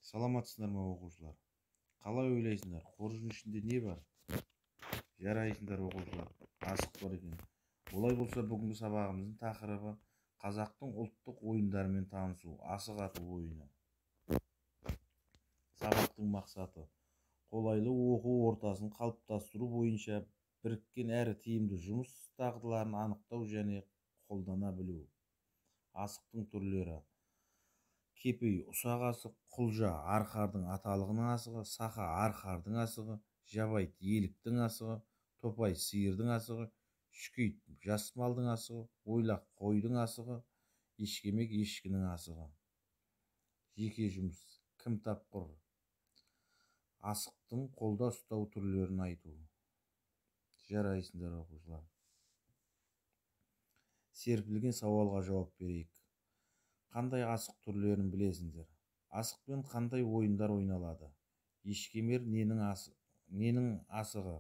Саламатсыздар ма, оқушылар? Қалай ойлайсыңдар, қоржын ішінде не бар? Жарайсыңдар, оқушылар, асық бар екен. Олай болса, бүгінгі сабағымыздың тақырыбы: қазақтың ұлттық ойындарымен танысу, асық ату ойыны. Сабақтың мақсаты: қолайлы оқу ортасын қалыптастыру бойынша біріккен әрі тиімді жұмыс дағдыларын анықтау және қолдана білу. Асықтың түрлері: кепей — ұсақ асық, құлжа — арқардың аталығының асығы, сақа — арқардың асығы, жабайт — еліктің асығы, топай — сиырдың асығы, шүкейт — жас малдың асығы, ойлақ — қойдың асығы, ешкемек — ешкінің асығы. Жеке жұмыс: кім тапқыр? Асықтың қолда ұстау түрлерін айту. Жарайсыңдар, оқушылар! Серпілген сауалға жауап берейік. Қандай асық түрлерін білесіңдер? Асықпен қандай ойындар ойналады? Ешкемер ненің асығы?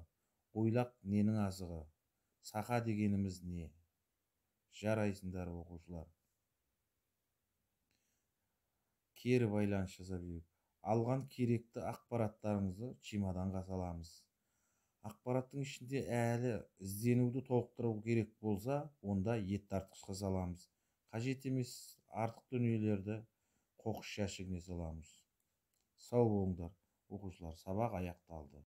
Ойлақ ненің асығы? Сақа дегеніміз не? Жарайсыңдар, оқушылар! Кері байланыс жасап жіберейік. Алған керекті ақпараттарыңызды чемоданға саламыз. Ақпараттың ішінде әлі ізденуді толықтыру керек болса, онда ет тартқышқа саламыз. Қажет емес артық дүниелерді қоқыс жәшігіне саламыз. Сау болыңдар, оқушылар, сабақ аяқталды.